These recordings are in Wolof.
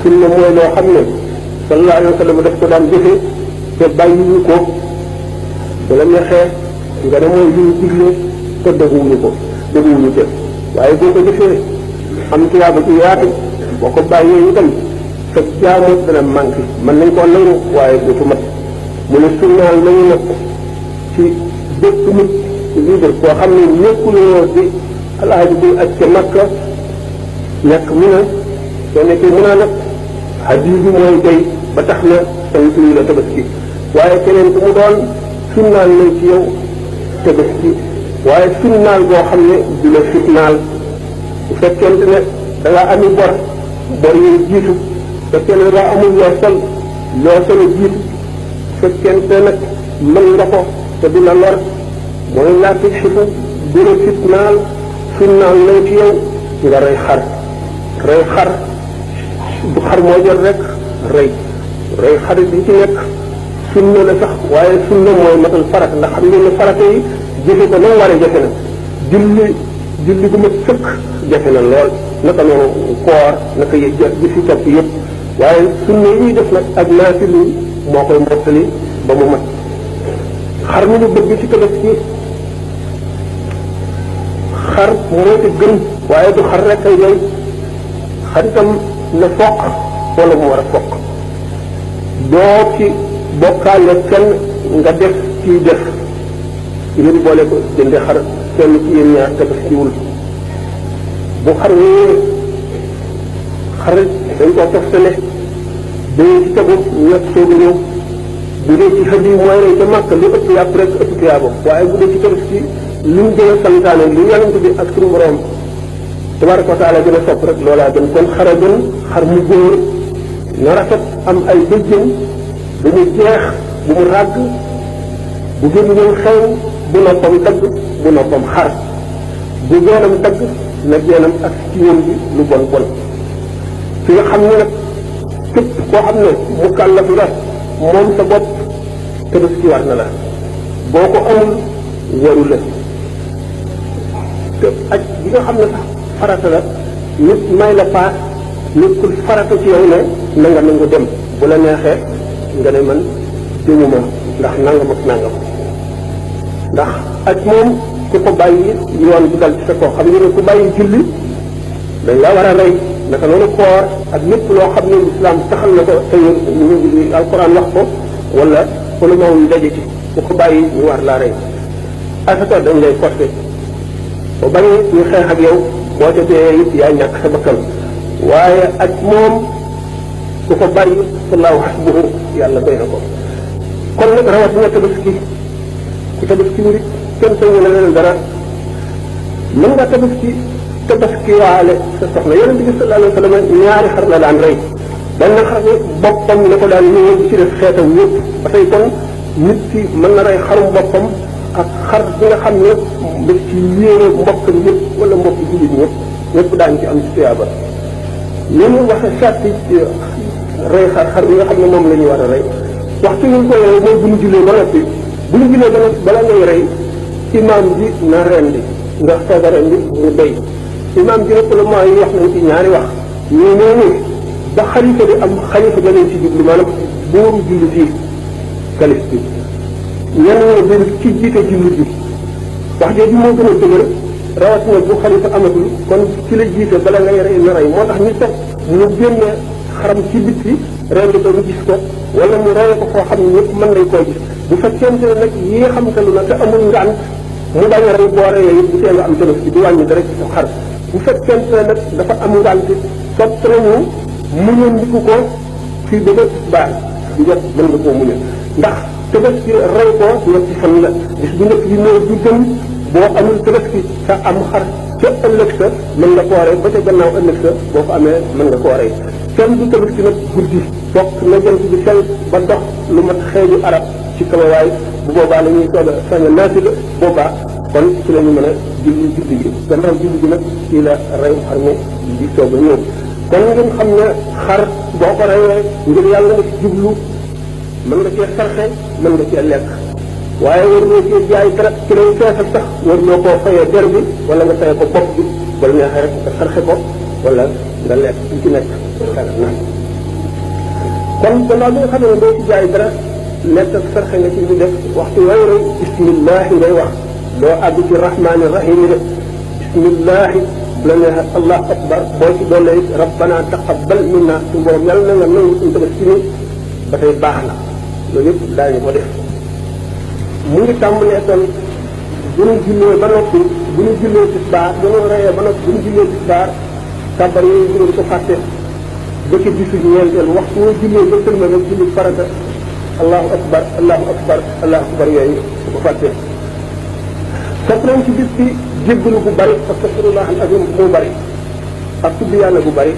sunna mooy loo xam ne sallallahu alayhi wa sallam daf ko daan jëfe te bàyyiwu ko bu la neexee nga ne mooy li ñu digle te dëgguwuñu te waaye boo ko jëfee am tuyaaba ci yaatu boo ko bàyyee itam sa jaamu dana manqué mën nañ koo nangu waaye dootu mat mu ne sunnaal nañu nag ci bépp nit ci libre koo xam ne nekkuloo di alaaji buy aj ca Makka nekk mu ne soo nekkee mu naa nag hadiyu bi mooy day ba tax na sant yi la tabaski waaye keneen ku mu doon sunnaal nañ ci yow tabaski waaye sunnaal boo xam ne du la fitnaal bu fekkente ne da ngaa ami bor yooyu jiitu fekkee ne da amul loo sol jiitu fekkente nag mën nga ko te du la lor mooy laa tëj xifu du la fitnaal sunnaal nañ ci yow nga rey xar du xar moo jot rek rey xarit yi ci nekk sunna la sax waaye sunna mooy matal farata ndax xam ngeen ne farata yi jëfe ko nag waree jafe na julli gu mat sëkk jafe na lool naka noonu koor naka jëfi topp yëpp waaye sunna yi ñuy def nag ak naafil yi moo koy mottali ba mu mat xar mi ñu bëgg ci tabaski xar moo ci gën waaye du xar rek ay doy xar itam na foq wala mu war a foq doo ci bokkaale kenn nga def ci def ngir boole ko jënde xar kenn ci yéen ñaar tabaskiwul bu xar wéyee xar dañ koo toftale dañu ci tegu ñett soogu ñëw bu dee ci xëj yi mooy rey ca màkk li ëpp yàpp rek ëpp tuyaaba waaye bu dee ci tabaski li mu gën a santaane li yonent bi ak suñu borom tabaraka wa taala gën a sopp rek loolaa gën kon xara gën xar mu góor na rafet am ay bëjjën bu mu jeex bu mu ràgg bu gémmiñam xew bu noppam dagg bu noppam xar bu geenam dagg na geenam ak ci yoon bi lu bon bon fi nga xam ne nag képp koo xam ne mu kàllaf nga moom sa bopp tabaski war na la boo ko amul waru la te aj bi nga xam ne sax farata la nit may la paas nekkul farata ci yow ne na nga nangu dem bu la neexee nga ne man demuma ndax nangam ak nangam ndax aj moom ku ko bàyyi yoon bu dal ci sa koo xam ne ku bàyyi julli dañ la war a rey naka noonu koor ak lépp loo xam ne islam taxal na ko te ñu alquran wax ko wala ulama yu daje ci ku ko bàyyi ñu war laa rey asaka dañ lay forcé ba bañee ñu xeex ak yow boo ca dee it yaa ñàkk sa bakkan waaye ak moom ku ko bàyyi sallahu hasbuhu yàlla doy na ko kon nag rawatina tabaski ku tabaski wu kenn sañu la leen dara mën nga tabaski waale sa soxna yonent bi sallallahu alayhi wa sallam ñaari xar la daan rey benn xar bi boppam la ko daan ñëwee ci def xeetam yëpp ba tey kon nit ki mën na rey xarum boppam ak xar bi nga xam ne daf ci yéene mbokkam yëpp wala mbokk jullit ñëpp daañu ci am ci tuyaaba ni ñu waxee sàtti rey xar bi nga xam ne moom la ñu war a rey waxtu ñu koy rey mooy bu ñu jullee ba noppi bala ngay rey imaam bi na rendi nga soog a rendi mu doy imaam bi nag la mooy wax nañ ci ñaari wax ñoo ñooñu ba xalifa di am xalifa ga leen ci jublu maanaam booru jullit yi kalif bi ñenn ñoo benn ci jiite jullit bi wax jooju moo gën a dëgër rawatina bu xalifa amatul kon ci la jiite bala ngay rey na rey moo tax ñu teg mu génne xaram ci bitti rendi ko ñu gis ko wala mu reye ko foo xam ne ñëpp mën nañ koo gis bu fekkente ne nag yi xamtalu na te amul ngànt mu bañ a rey boo reyee it bu tee nga am tabaski du wàññi dara ci sa xar bu fekkente ne nag dafa am ngànt sopp nañu muñandiku ko fii ba ba baax di jot mën nga koo muñal ndax tabaski rey ko ñetti fan la bis bu njëkk bi mooy du gën boo amul tabaski sa am xar ca ëllëg sa mën nga koo rey ba ca gannaaw ëllëg sa boo ko amee mën nga koo rey kenn du tabaski nag guddi fokk na jant bi fel ba dox lu mat xeeju arab ci kawawaay bu boobaa la ñuy soog a sañ a naati la boobaa kon ci la ñu mën a julli julli gi gannaaw julli gi nag ci la rey xar mi di soog a ñëw kon ngeen xam ne xar boo ko reyee ngir yàlla nga ci jublu mën nga cee sarxe mën nga cee lekk waaye war loo cee jaay dara ci lay feesal sax war loo koo fayee der bi wala nga fayee ko bopp bi wala neexee rek nga sarxe ko wala nga lekk li ci nekk xel na kon gannaaw bi nga xam ne doo ci jaay dara lekk ak sarxe nga ci di def waxtu way rek bismillahi ngay wax doo àgg ci rahmaani rahim yi de bismillahi bu la neexee allahu akbar boo ci doole it rabbana taqabbal minna suñu borom yàlla na nga nangu suñu tabaski ci ni ba tey baax na loolu yëpp daañu ko def mu ngi tàmbalee kon bu ñu jullee ba noppi bu ñu jullee tisbaar bu ñu reyee ba noppi bu ñu jullee tisbaar kàbbar yooyu bu ñu ko fàtte ba ci bisu ñeenteel waxtu woo jullee ba sëlma rek julli farata allahu akbar allahu akbar allahu akbar yooyu su ko fàttee sopp nañ ci bis bi jéggalu bu bari astaghfirullah al azim bu bari ak tudd yàlla bu bari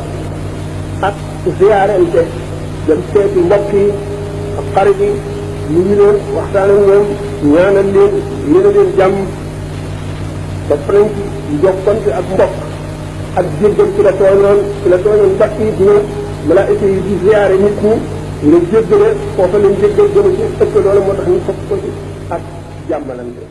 ak ziyaarente dem seeti mbokk yi ak xarit yi ñu ngi leen waxtaan ak ñoom ñaanal leen yéene leen jàmm sopp nañ ci jokkante ak mbokk ak jéggal ci la tooñoon mbokk yi dina malaayika yi di ziyaare nit ñi nga jéggale foofa leen jéggal gën a ci ëpp loolu moo tax ñu sopp ko ci ak jàmmalante